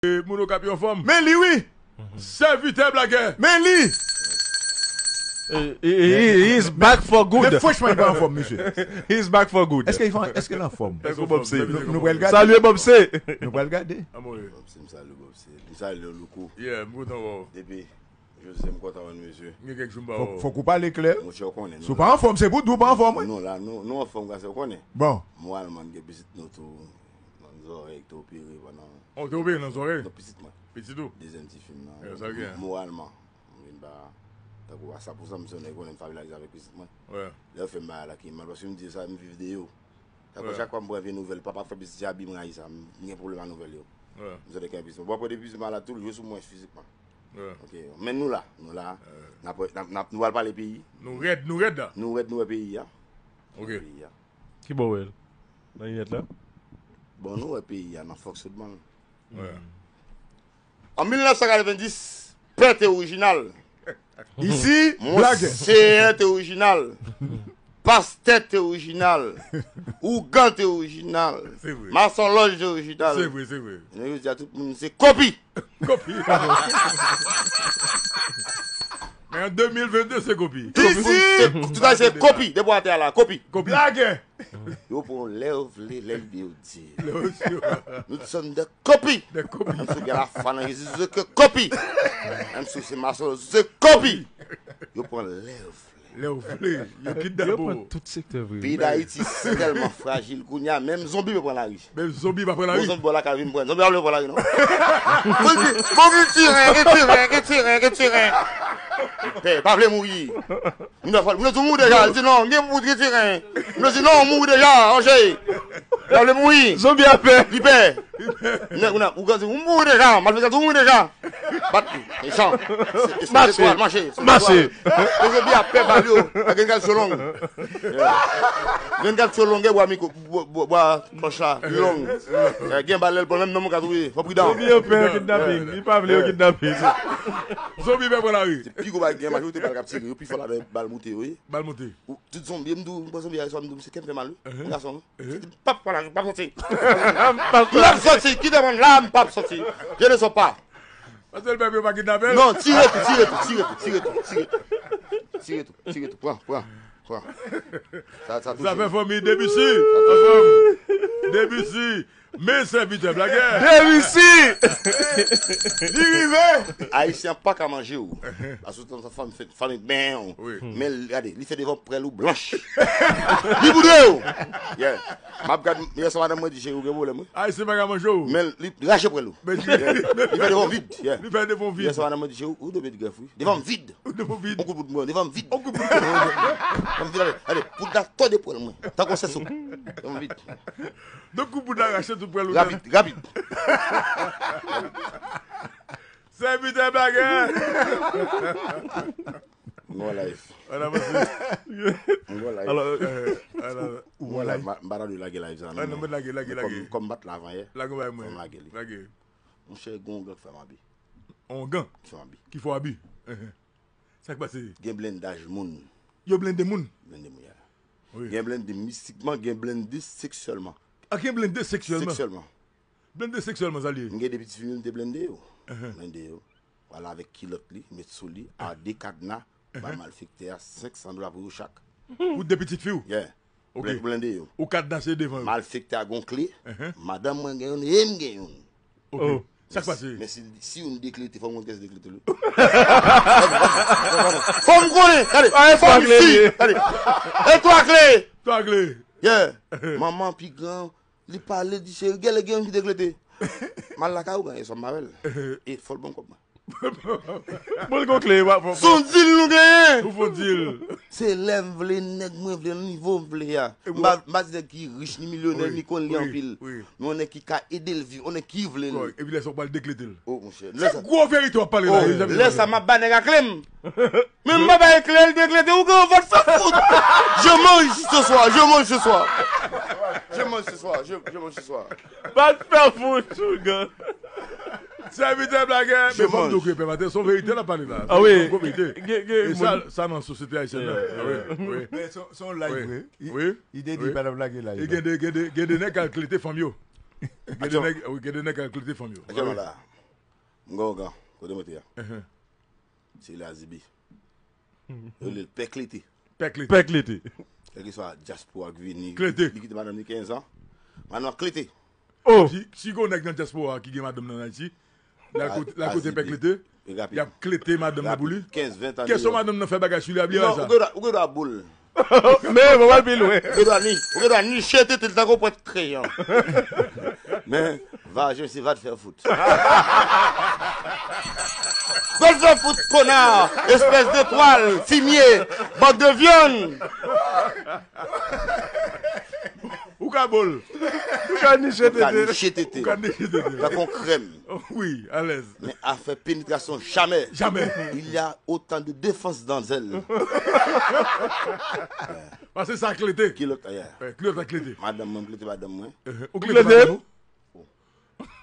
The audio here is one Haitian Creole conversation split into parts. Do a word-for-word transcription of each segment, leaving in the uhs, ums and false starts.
E, moun Okap yo anfòm. Men li wi. Sèvitè Blagè. Men li. He, he, he, he's back for good. Men franchman, li pa anfòm, mesye. He's back for good. Èske li fa-, èske l anfòm? Tankou Bob C. Nou, nou pral gade. Salye Bob C. Nou pral gade. Amore. Bob C, m salye Bob C. M salye Louko. Yeah, m kontan wè w. Depi Jose, m kontan wè w, mesye. M gen kèk jou m pa wè w. Fòk, fòk ou pale klè. Monchè, w konnen. Si w pa anfòm, se pou di w pa anfòm, wi. Nou la, nou, nou anfòm, gason, w konnen. Bon. Moralman, n gen pitit nou tou nan zòrèy ki te opere pandan. Oh, te opere nan zòrèy? Non, pitit mwen. Pitit ou? Dezyèm tifi m nan. Moralman, m vin ba, tankou a san pou san, m se yon nèg konnen m familiarize avèk pitit mwen. Lè yo fè m bagay la ki mal, paske m di sa, m viv de yo. Tankou chak fwa m pran vye nouvèl, papa fè pitit, se Abi m rayi sa, m gen pwoblèm ak nouvèl yo. M se de kenbe pitit mwen. Bon, apre depi pitit malad tou, l jwe sou mwen fizikman. Ok, men nou la, nou la. N ap, n ap, n ap, nou pral pale peyi. Nou rèd, nou rèd la. Nou rèd, nou wè peyi a. Ok. Peyi a. Ki bò w wè l? Nan linèt la? Bon, nou wè peyi a nan fòk sot ban. An mil nèf san katrevenndis, pè te orijinal. Isi, Blagè. Monseyè te orijinal. Pastè te orijinal. Ougan te orijinal. Se vre. Mason lòj te orijinal. Se vre, se vre. Men jodi a, tout moun se kopi. Kopi. Men an de mil vennde, se kopi. Tout moun se, tout sa se kopi. Depi w atè a la, kopi. Kopi. Blagè. Yo pran lè yo vle, lè lide yo di. Lè yo di. Nous sommes des copies. Des copies. Menm si w gen lafwa nan Jezi, se ke kopi. Menm si w se mason, se kopi. Yo pran lè yo vle. Lè yo vle. Yo kidnape w. Yo pran tout sektè vre. Peyi Dayiti tèlman frajil kounye a, menm zonbi pa pran lari. Menm zonbi pa pran lari. Bon, zonbi bò lakay vin pran. Zonbi pa vle pran lari, non. Zonbi, bon, retire, retire, retire, retire. Pè, pa vle mouri. Moun nan fò, moun nan di w mouri deja, li di non, gen pou retire. Moun nan di non, w mouri deja, Anjè. Li pa vle mouri. Zonbi a pè. Li pè. Nèg, moun nan, ou ka di, ou mouri deja, malfektè, ou mouri deja. Bat li. Mechan. Mache. Mache. Mache. Zonbi a pè, ba li yo. Gen gad sou long. Gen gad sou long, gen bwa mikwo. Bwa, bwa, bwa, pòch la, li long. Eh, gen bal lè l pran, menm nan mwen ka touye. Fò pridan. Zonbi yo pè kidnaping. Li pa vle yo kidnaping. Zonbi pè pran lari. Se pi gwo bagay gen, majorite bal k ap tire yo, pi fò ladan bal moute yo, wi. Bal moute. Ou, tout zonbi, m di w, m pran zonbi a, m di w, se kè m fè mal, wi. Yon gason, wi. M p ap pran lari, m p ap soti. M p ap soti, kite mwen la, m p ap soti. Je ne sors pas. Paske l pè pou yo pa kidnape l. Non, tire tou, tire tou, tire tou, tire tou, tire tou. Tire tou, tire tou, pran, pran, pran. Sa, sa touche. Zafè fanmi Debussy. Ansanm. Debussy. Men sèvitè Blagè. Debussy. Li rive. Ayisyen pa ka manje w. Paske w se yon fanm, fanmi ben w. Wi. Men gade, li fè devan prèl ou blanch. Li boudre w. Yeah. M ap gad, yè swa madanm mwen di, cheri, ou gen pwoblèm, wi. Ayisyen pa ka manje w. Men li rache prèl ou. Men li, li fè devan vid. Yeah. Li fè devan vid. Yè swa madanm mwen di, cheri, ou dwe met grèf, wi. Devan m vid. Ou devan vid. On kout bout mwen, devan m vid. On kout bout mwen. Devan m vid, ale, ale, poud la tòde pwèl mwen. Tankou sèso. Devan m vid. Donk, kout poud la rache tout pwèl ou. Rapid, rapid. Sèvitè Blagè. M gon live. An avanse. M gon live. Alò, euh, alò, m gon live, m pa, m pa tande lage live sa, non. Ah, non, men lage, lage, lage. Kòm, kòm m pa t la avan yè. Lage bay mwen. Fò m lage li. Lage. Monchè, gon gang fè m abi. On gang? Fè m abi. Ki fè w abi? Sa k pase? Gen blendaj moun. Yo blende moun? Blende moun, ya. Wi. Gen blende mistikman, gen blende seksyèlman. Ah, gen blende seksyèlman? Seksyèlman. Blende seksyèlman, sa l ye? M gen de pitit fi m, m te blende yo. Blende yo. Pral avèk kilòt li, met sou li, a de kadna, ba malfektè a senk san dola pou yo chak. Pou de pitit fi w? Yeah. Ok. Blende yo. Ou kadnase devan yo. Malfektè a gon kle, madanm mwen gen youn, e m gen youn. Ok. Sa k pase? Men si, si youn deklete, fò m konn kiyès deklete l. Fò m konnen. Gade. Fò m si. Gade. E twa kle. Twa kle. Yeah. Manman pi gran, li pale, di cheri, gèlè gen youn ki deklete. M al lakay ou, gade, sòm avè l. E fò l ban m kòb mwen. Bon, l gon kle, w ap. Se yon dil nou genyen. Ou fè yon dil. Se lè m vle, nèg mwen vle, nivo m vle a. M pa, m pa di nèg ki rich, ni milyonè, ni konn li anpil. Men yon nèg ki ka ede l viv, yon nèg ki vle l. Epi lè sa w pral deklete l. Oh, monchè. Se gwo verite w ap pale la, mezanmi. Lè sa, m ap ba nèg a kle m. Men m pa bay kle l deklete, ou gen vòt fè fout. Je mange ce soir, je mange ce soir. Je mange ce soir, je, je mange ce soir. Bat fè fout, ougan. Sèvitè Blagè, men fò m di w ke pè maten, se yon verite l ap pale la. Ah wi. Se yon gwo verite. E sa, sa nan sosyete ayisyèn nan. Ah wi, wi. Men se, se yon live vre. Wi. Li te di li pa t ap lage live. E gen de, gen de, gen de nèg k al klete fanm yo. Gen de nèg, wi, gen de nèg k al klete fanm yo. Aktyèlman la, m gen yon gran kote mwen te a. Se la Zibi. Yo rele l Pè Klete. Pè Klete. Pè Klete. Kèlkeswa dyaspora k vini, li kite madanm li kenz an. Madanm ap klete. Oh! Si, si gen yon nèg nan dyaspora ki gen madanm nan Ayiti, l al kote, l al kote Pè Klete, y ap klete madanm nan pou li. Kèsyon madanm nan fè bagay sou li, ap li sa. Ou gen dwa, ou gen dwa boule. Men, mwen pral pi lwen. Ou gen dwa ni, ou gen dwa niche tete l tankou pwent kreyon. Men, vajen se va te fè fout. Va te fè fout, kona, espès de twal, fimye, bank de vyann. Ou ka boule. Ou ka niche tete. Ou ka niche tete. Ou ka niche tete. Tankou krèm. Wi, alèz. Men afè penetrasyon, jamè. Jamè. Il y a autant de défense dans elle. Paske sa klete. Kilòt, yeah. Kilòt la klete. Madanm mwen, m klete madanm mwen. Ou klete madanm ou?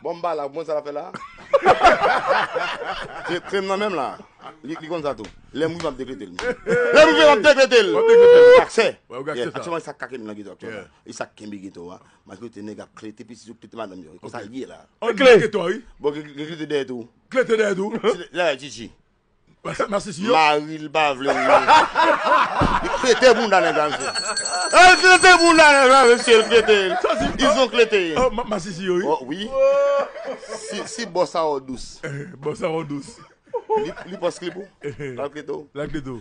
Bon, m pa la, bon, sa l ap fè la. Krèm nan menm la. Li, li konn sa tou. Lè m rive, m ap deklete l. Lè m rive, m ap deklete l. Aksè. Aktyèlman, e sa k kenbe m nan geto aktyèlman. E sa k kenbe geto a. Majorite nèg ap klete pitit yo, klete madanm yo. E konsa l ye la. Klete. Bon, gen klete dèyè tou. Klete dèyè tou. Dèyè Tchitchi. Masisi yo. Mari l pa vle l. Li klete bounda nèg la, mesye. Li klete bounda nèg la, mesye, li klete. Ils ont klete. Oh, masisi yo, wi. Oh, wi. Si, si bòs a w dous. Bòs a w dous. Li, li pòs klip ou. L ap klete w. L ap klete w.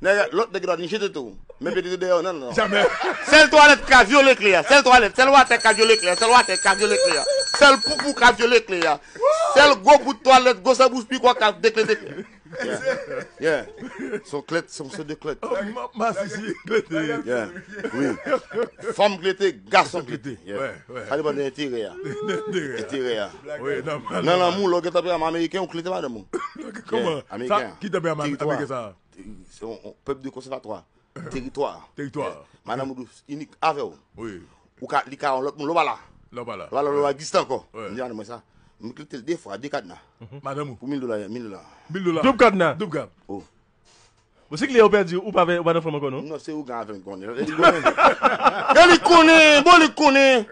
Nèg, lòt nèg dwa niche tete w. Men pete dèyè w, non, non. Jamè. Sèl twalèt ka vyole kle a. Sèl twalèt. Sèl watè ka vyole kle a. Sèl watè ka vyole kle a. Sèl poupou ka vyole kle a. Sèl gwo bout twalèt, gwo sanbous pikwa ka deklete kle a. Yeah. Yeah. Son klèt, son se de klèt. Oh, ma, masisi klete. Yeah. Wi. Fanm klete, gason klete. Yeah. Sa depann de enterè a. Enterè a. Wi, nòmal. Nan lanmou, lè w gen tanperaman ameriken, ou klete madanm ou. Kòman? Ameriken. Ki tanperaman ameriken sa? Se yon pèp de konsèvatwa. Teritwa. Teritwa. Madanm ou dous, inik avè w. Wi. Ou ka, li ka yon lòt moun, lè w pa la. Lè w pa la. Lè w pa la, lè w pa egziste ankò. M di madanm mwen sa. M klete l de fwa, de kadna. Madanm ou? Pou mil dola, mil dola. Mil dola. Doub kadna. Doub kadna. Oh. Bon, si klè ou pèdi, ou pa, ou pa nan fanm ankò, non? Non, se ougan avè m konnen. E li konnen. E li konnen, bon, li konnen.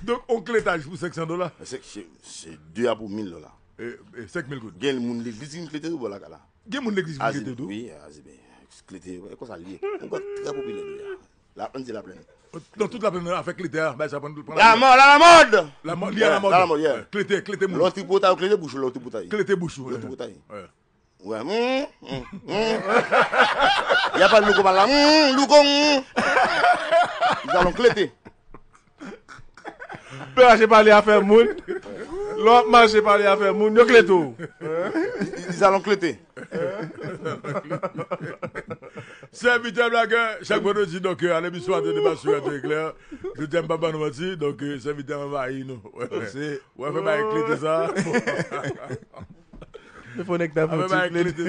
Donk, yon kletaj pou senk san dola? Se, se, se de a pou mil dola. E, e senk mil goud. Gen moun legliz ki vin klete tou bò lakay la. Gen moun legliz ki vin klete tou? Wi, Azibi. Klete, e konsa l ye. Yon gòt trè popilè li ye. La, ann di Laplèn. Nan tout Laplèn, afè klete a, bagay sa pran, pran. La mòd, a la mòd! La mòd, li a la mòd. A la mòd, yeah. Klete, klete moun. Lè w tripotay, ou klete bouch ou, lè w tripotay. Klete bouch ou, lè w tripotay. Wè, mm, mm, mm. Y a pa louko pa la, mm, louko, mm. Ils allons klete. Pe mache pale afè moun. Lè w ap mache pale afè moun, yo klete w. Ils allons klete. Sèvitè blagè, chak vandredi, donk, euh, ale misyon a de deba sou Radio Éclair. Jodi a m pa ban nou manti, donk, euh, sèvitè anvayi nou. Wè, se, wè, fè bay klete sa. E fò nèg ta fè ti klete.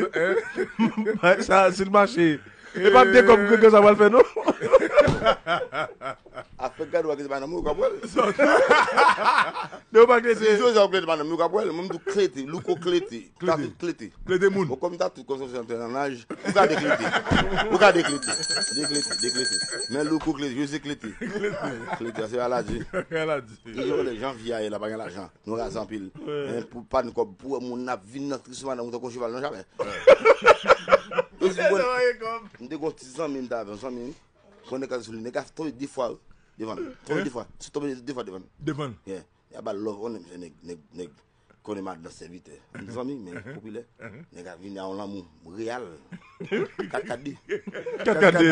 Sa, si l mache. E pa de kòb ke sa pral fè, non? Afè gad w a klete madanm ou, ou ka pran l. Non, ou pa klete. Si Jozè w klete madanm ou, ou ka pran l. Mwen, m tou klete, louko klete, tatout klete. Klete moun. Bon, kòm tatout konsontre nan naj, ou ka deklete. Ou ka deklete. Deklete, deklete. Men louko klete, Jozè klete. Klete, se aladi. Aladi. Yo, lè jan vi a ye la, pa gen lajan. Nou raze anpil. Men pou pa n kòb, pou wè moun ap vin nan tris madanm ou tankou cheval nan chalè. Yo di, bon, m te gon ti zanmi m ta avè, yon zanmi m. Gon nèg k al sou li, nèg la tonbe de fwa devan l. Tonbe de fwa. Sot tonbe de fwa devan l. Devan l. Yeah. Y a ba l love, on nèg, nèg, nèg, konnen madan sèvitè. Yon zanmi, men popilè. Nèg la vini a yon lanmou reyal. Kat kat de. Kat kat de.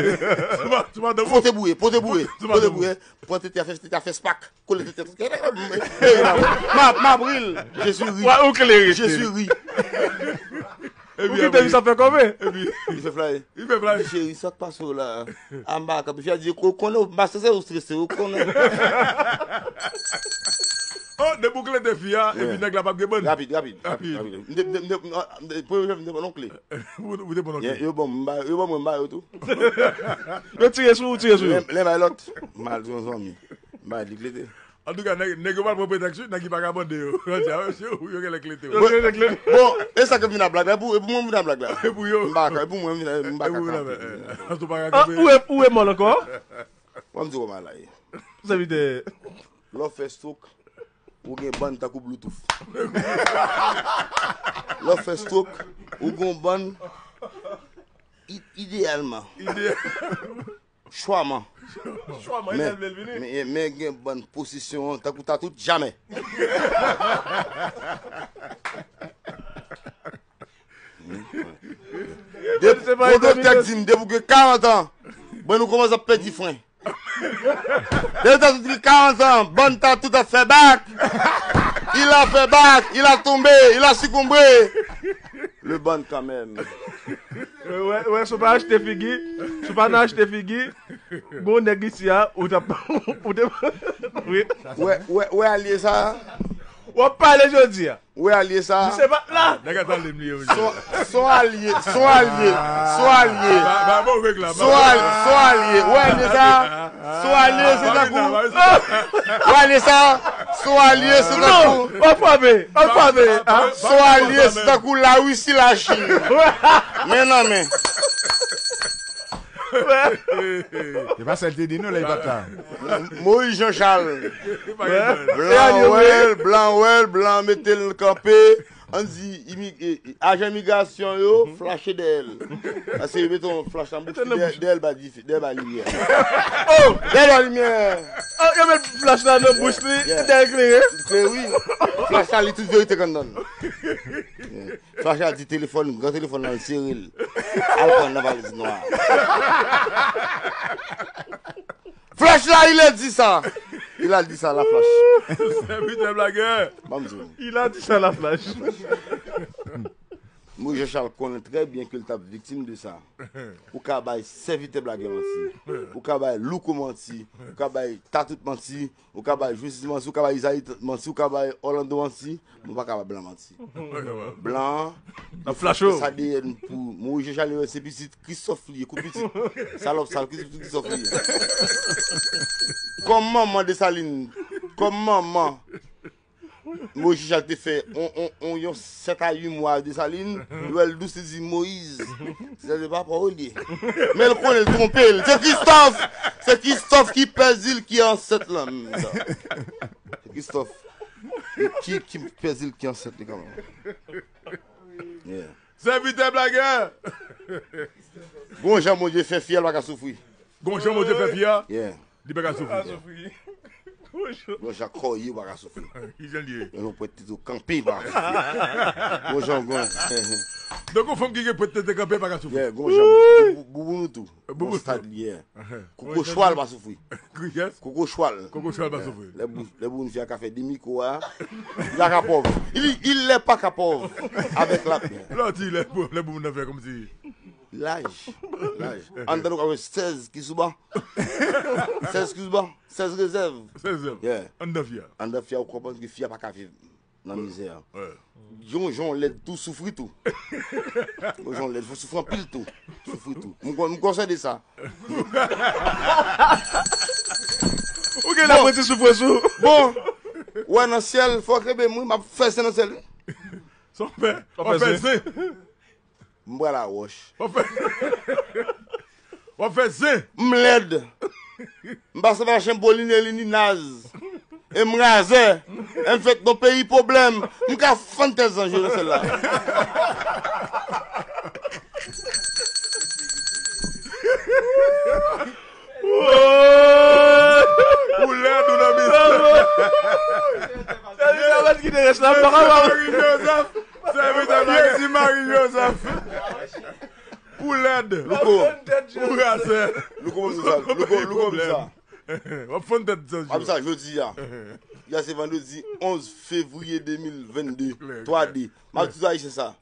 Sou ma-, sou madanm ou? Pote bouye, pote bouye, pote bouye. Pran tete a fè, tete a fè spak. Kole tete a fè. M ap, m ap ri l. Je suis ri. Wè, ou klere. Je suis ri. Ou kite li sa fè kòve. Epi li fè fly. Li fè fly. Cheri, sa k pase w la? A m pa ka, fi a di, ou konnen, ou pa strese, ou strese, ou konnen. Oh, depi w klete fi a, epi nèg la p ap gen bann. Rapid, rapid. Rapid. M te, m te, m te, m te, premye jòf, m te pran yon kle. Ou te pran yon kle. Yo ban m, m ba, yo ban mwen, m ba yo tou. Yo tire sou ou, tire sou yo. Lè, lè bay lòt, m al di yon zanmi. M ba li klete. Antouka, nèg, nèg yo pral pran pretèks, wi, nèg ki pa ka mande yo. Yo di, a, mesye, ou, yo genlè klete, wi. Yo genlè klete. Bon, e sa ke m vin a blag la, e pou, e pou mwen m vin a blag la. E pou yo. M pa ka, e pou mwen m vin a, m pa ka kanpe. Ou e, ou e mòl ankò? Mwen m di kòman la ye. Sèvitè. Lè w fè stroke, Ou gen bann tankou Bluetooth. Lè w fè stroke, ou gen yon bann i- ideyalman. Chwaman. Chwaman, men, men, men gen bann posesyon an, tankou ta tout jamè. De, bon doktè di m, depi w gen karant an, bon, nou kòmanse ap pèdi fren. Depi ta tout gen karant an, bann ta tout ap fè bak. Il a fait bac, il a tombé, il a succombé. Le bann kanmenm. Wè, wè, si w pa achte figi, si w pa nan achte figi, gon nèg isi a, ou t ap, ou te, wi. Wè, wè, wè alye sa. W ap pale jodi a. Wè alye sa. Misye pa t la. Nèg atan li m li yo. Son, son alye, son alye, son alye. Ba, ba, bon, règ la, ba, Son al- son alye. Wè alye sa. Son alye se tankou. Wè alye sa. Son alye se tankou. Non, w ap frape, w ap frape. Son alye se tankou Larisi, Lachin. Men nan men. Se pa sa l te di nou la, li pa t la. Moyiz Jan Chal. Blan wè l, blan wè l, blan mete l kanpe. Ann di imi- e- e- ajan imigrasyon yo flache dèyè l. Paske yo mete yon flach nan bouch li, dèyè dèyè l ba dife, dèyè l ba limyè. Dèyè l ba limyè. Oh, yo met flach la nan bouch li, dèyè l klere. Klere, wi. Flach la li tout verite k anndan l. Flach la di telefòn, gran telefòn nan, l sere l. Al pran nan valiz nwa. Flach la, il a dit ça. Il a dit ça, la flach. Sèvitè blagè. Ban m di w. Il a dit ça, la flach. Moyiz Jan Chal konnen trè byen ke l t ap viktim de sa. Ou ka bay sèvitè blagè manti. Ou ka bay louko manti. Ou ka bay tatout manti. Ou ka bay Jozis manti. Ou ka bay Izayi manti. Ou ka bay Orlando manti. Mwen pa ka bay blan manti. Blan an, ap flache w. Sa D N pou Moyiz Jan Chal, se pitit Kristòf li ye, kou pitit. Salòp sal, pitit Kristòf li ye. Kòm manman Desalin, kòm manman Moyiz Jan Chal te fè on, on, on, yon sèt a uit mwa Desalin, li wè l dous, li di Moyiz. Se papa w li ye. Men l konnen l twonpe l. Se Kristòf! Se Kristòf ki pèdi l ki ansèt lan. Se Kristòf. Ki, ki pèdi l ki ansèt li kanmenm. Yeah. Sèvitè blagè. Gon jan Bondye fè fi a, l pa ka soufri. Gon jan Bondye fè fi a. Yeah. Li pa ka soufri. Gon jan kò ye, ou pa ka soufri. Ki jan l ye? Yon pwèt tete kanpe, pa ka soufri. Gon jan, gon. Donk, yon fanm ki gen pwèt tete kanpe, pa ka soufri. Yeah, gon jan bou- bou- bouboun ou tou. Bouboun. Gon stad li ye. Koko chwal pa soufri. Kiyès? Koko chwal. Koko chwal pa soufri. Lè bou- lè bouboun fi a ka fè demi kou a, li pa ka pòv. Il, il lè pa ka pòv. Avèk la. Lè w di lè bou- lè bouboun nan fè kòmsi. Laj. Laj. Anndan nou ka wè sèz ki sou ban. Sèz ki sou ban. Sèz rezèv. Sèz rezèv. Yeah. Anndan fi a. Anndan fi a, ou konprann ke fi a pa ka viv nan mizè. Yon jan lèd tou, soufri tou. Yon jan lèd, fò soufri anpil tou. Soufri tou. M kon- m konsède sa. Ou gen laprenti soufrans ou. Bon. Wè nan syèl, fò kenbe m wi, m ap fè zen nan syèl wi. Sa w fè? W ap fè zen. M pral a wòch. W ap fè, w ap fè zen. M lèd. M pa sanble a Chenboline, li ni naz. E m razè. E m fèt nan peyi pwoblèm. M ka fann tèt zanj yo nan syèl la. Ou lèd ou nan misyon. Sèvitè Marie Joseph. Sèvitè Marie Joseph. Ou lèd. Louko. Ou razè. Louko, ban m di w sa. Louko, Louko, ban m di w sa. W ap fann tèt zanj yo. W ap di sa jodi a. Yè se vandredi onz fevriye de mil vennde. Twa de. M ap di tout Ayisyen sa.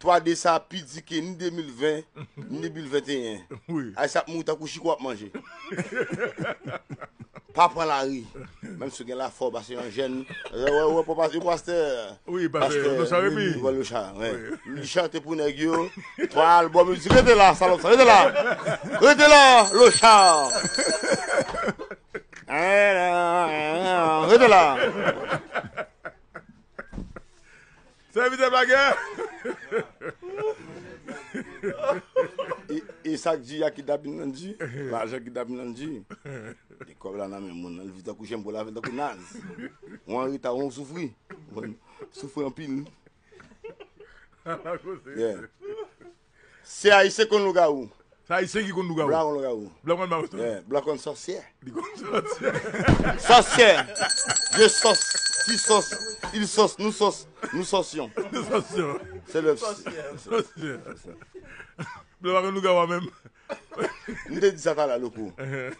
Twa de sa pi di ke ni de mil ven, ni de mil venteyen. Wi. Ayisyen ap mouri tankou chiko ap manje. Pa pran lari. Menm si w gen lafwa, w pase yon jèn. Wè, wè, wè, pou pastè. Wi, pastè Locha Remy. Wè, Locha, wè. Li chante pou nèg yo. Twa albòm, li di, "Rete la, salòp sa, rete la. Rete la, Locha. Rete la." Sèvitè blagè. E, e sa k di a ki dabin nan di. Lajan ki dabin nan di. E kòb la nan men moun nan, li vin tankou Jembo, la vin tankou Naz. Ou an reta, ou soufri. Ou soufri anpil. Yeah. Se Ayisyen konn lougawou. Se Ayisyen ki konn lougawou. Blan konn lougawou. Blan konn mawozo. Yeah. Blan konn sòsyè. Li konn sòsyè. Sòsyè. Je sòs. Ti sòs. Il sòs. Nou sòs. Nou sòsyon. Nou sòsyon. Se le. Sòsyè. Blan pa konn lougawou a menm. M te di sa talè, Louko.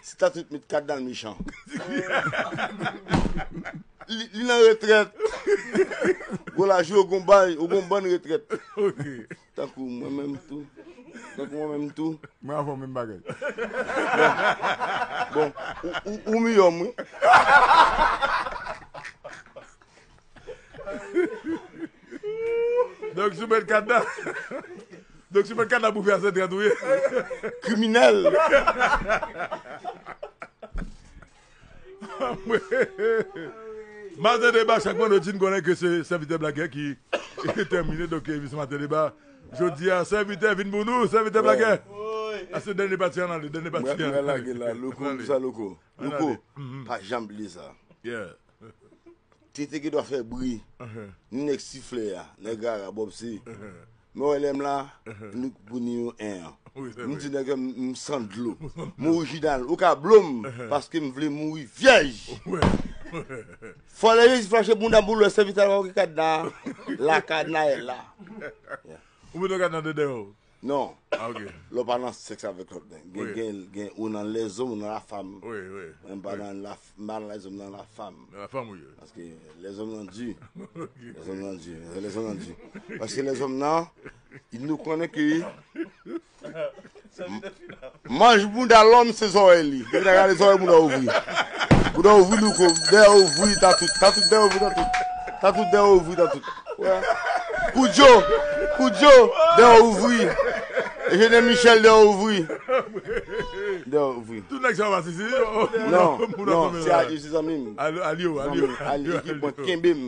Si Tatout met kat dan l mechan. Li, li nan retrèt. Gwo laj ou gon bay, ou gon bann retrèt. Ok. Tankou mwen menm tou. Tankou mwen menm tou. Mwen avè w menm bagay. Bon, ou, ou, ou miyò m, wi. Donk, si w met kat la, donk, si w met kat la pou fè a, se trèt ou ye. Kriminèl. Maten deba, chak vandredi, n konnen ke se sèvitè Blagè ki tèmine, donk, emisyon Maten deba. Jodi a, sèvitè vin pou nou, sèvitè Blagè. A se dènye pati an, ale, dènye pati an. Mwen lage la, Louko, m di sa, Louko. Louko, pa janm bliye sa. Yeah. Tete gen dwa fè bri. Ni nèg siflè a, nèg rara, Bob se. Men wè lè m la, nou pou nimewo en an. M di nèg yo m, m san dlo. M orijinal. Ou ka blo m, paske m vle mouri vyèj. Fò lè Jezi flache bounda m pou l wè sèvitè la pa gen kadna. La kadna e la. Ou mete kadna de dèyè w? Non. Ah, ok. Lè w pa nan sèks avèk lòt nèg. Gen, gen, gen ou nan lèzòm, ou nan lafam. Wi, wi. Mwen m pa nan la, m pa nan lèzòm, nan lafam. Nan lafam ou ye. Paske lèzòm nan di. Ok. Lèzòm nan di. Lèzòm nan di. Paske lèzòm nan, nou konnen ke manch bounda lòm se zòrèy li. Depi ta gade zòrèy bounda ouvri. Bounda ouvri, Louko, dèyè ouvri, Tatout. Tatout dèyè ouvri, Tatout. Tatout dèyè ouvri, Tatout. Koudjo, Koudjo, dèyè ouvri. Ejenè Michel, dèyè ouvri. Dèyè ouvri. Tout nèg sa yo masisi. Non, non, se a, se zanmi m. Alye, alye, alye. Ekip mwen kenbe m.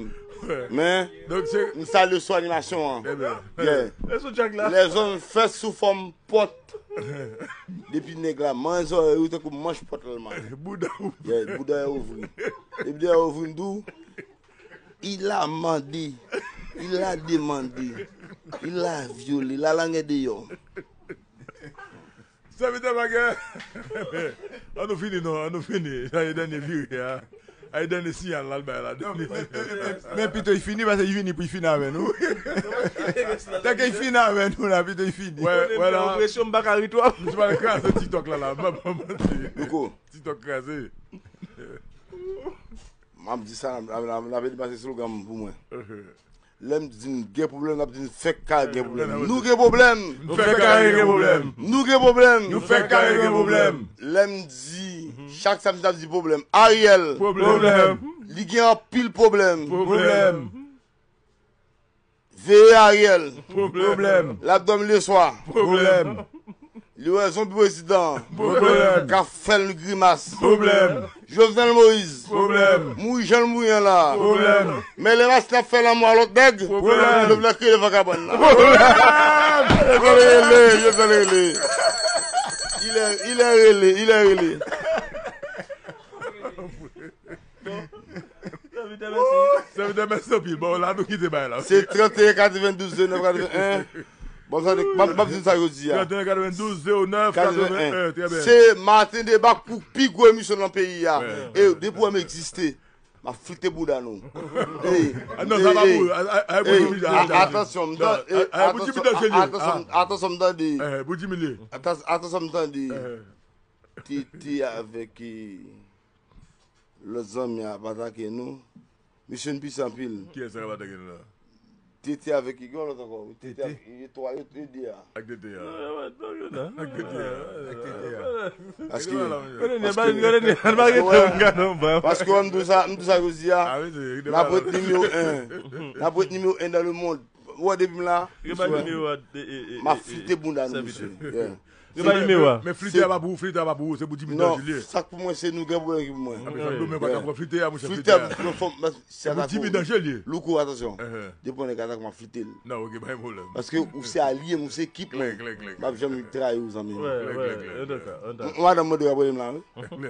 Men, m salye sou animasyon an. Yeah. Lèzòm fèt sou fòm pòt. Depi nèg la manyen zòrèy ou tankou manch pòt la l manyen. Bouda ouvri. Yeah, bouda ouvri. Depi dèyè ouvri m di w, il a mandé, il a demandé, il a violé, la langue est dehors. Sèvitè Blagè. An nou fini non, an nou fini. Sa e dènye vire a. Ay, dènye siyal la l bay la. Men pito l fini, paske l vini pou l fini avè nou. Tanke l fini avè nou la, pito l fini. Wè, wè la. Presyon m pa ka ri twòp. Misye pral kraze TikTok la, la. M pa manti. Louko. TikTok kraze. M ap di sa, n ap, n ap, n ap pase slogan pou mwen. Lè m di n gen pwoblèm, n ap di n fèk kare gen pwoblèm. Nou gen pwoblèm. Nou fèk kare gen pwoblèm. Nou gen pwoblèm. Nou fèk kare gen pwoblèm. Lè m di, chak samdi n ap di pwoblèm. Ariel. Pwoblèm. Li gen anpil pwoblèm. Pwoblèm. Veye Ariel. Pwoblèm. L ap dòmi leswa. Pwoblèm. Li wè zonbi prezidan. Pwoblèm. K ap fè l grimas. Pwoblèm. Jovenel Moïse. Pwoblèm. Mouri jan l mouri an la. Pwoblèm. Men lè masin ap fè lanmou a lòt nèg. Pwoblèm. Jovenel kriye devan kabann nan. Pwoblèm. Jovenel rele, Jovenel rele. Il est, il est rele, il est rele. Sèvitè, mèsi. Sèvitè, mèsi anpil. Bon, la nou kite bay la. Se trannteyen katrevendouz zewo nèf katrevenn. Bon, sa, m ap, m ap di sa yo di a. Trannteyen katrevendouz zewo nèf katrevenn. Trè byen. Se Maten Deba pou pi gwo emisyon nan peyi a. E depi w wè m egziste, m ap flite bouda nou. Ey, non, sa pa pou. Atansyon, m tande. Atansyon, atansyon, m tande. Pou Jimmy li. Atansyon, m tande. Tete avèk, eh, lòt zanmi a ap atake nou. Misye n pis anpil. Kiyès sa k ap atake nou la? Tete avèk, gen yon lòt ankò. Tete avèk, yo twa, yo, yo de a. Ak Tete a. Ak Tete a. Ak Tete a. Paske, paske, paske, paske, m di sa, m di sa jodi a, n ap ret nimewo en. N ap ret nimewo en dans le monde. Ou wè depi m la, m ap flite bounda nou, mesye. Yeah. Yo ba nimewo a. Men flite a pa pou ou, flite a pa pou ou, se pou Jimmy Danje li ye. Non, sa k pou mwen, se nou gen pwoblèm ki pou mwen. Anben, sa m di w, men pa ta pran flite a, monchè, flite a. Se pou Jimmy Danje li ye. Louko, atansyon. Depi yon nèg atak, m ap flite l. Non, ok, pa gen pwoblèm. Paske ou se alye m, ou se ekip mwen. M ap janm trayi w, zanmi m. Yon madanm mande w ap rele m la, wi.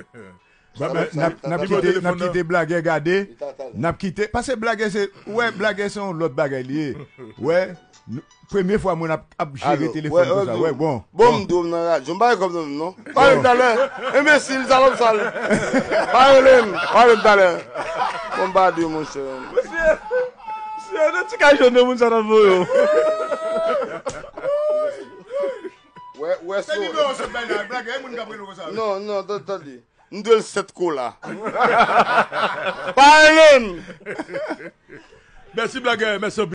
N ap kite blagè gade. N ap kite. Paske blagè se, ou wè, blagè se yon lòt bagay li ye. Ou wè, premye fwa moun ap jere telefòn konsa. Wè, bon. Bon, m di w m nan radyo. M pa gen kòb nan men m, non. Pale m talè. Enbesil, salòp sal. Pa rele m. Pale m talè. Bon, m pa di w, monchè. Mesye, nan ti kay jòn nan moun sa nan voye w. Wè, wè, se nimewo sot bay la, blagè, e moun k ap rele w konsa. Non, non, tande, tande. M dwe l sèt kola. Pa rele m. Mèsi, blagè, mèsi anpil.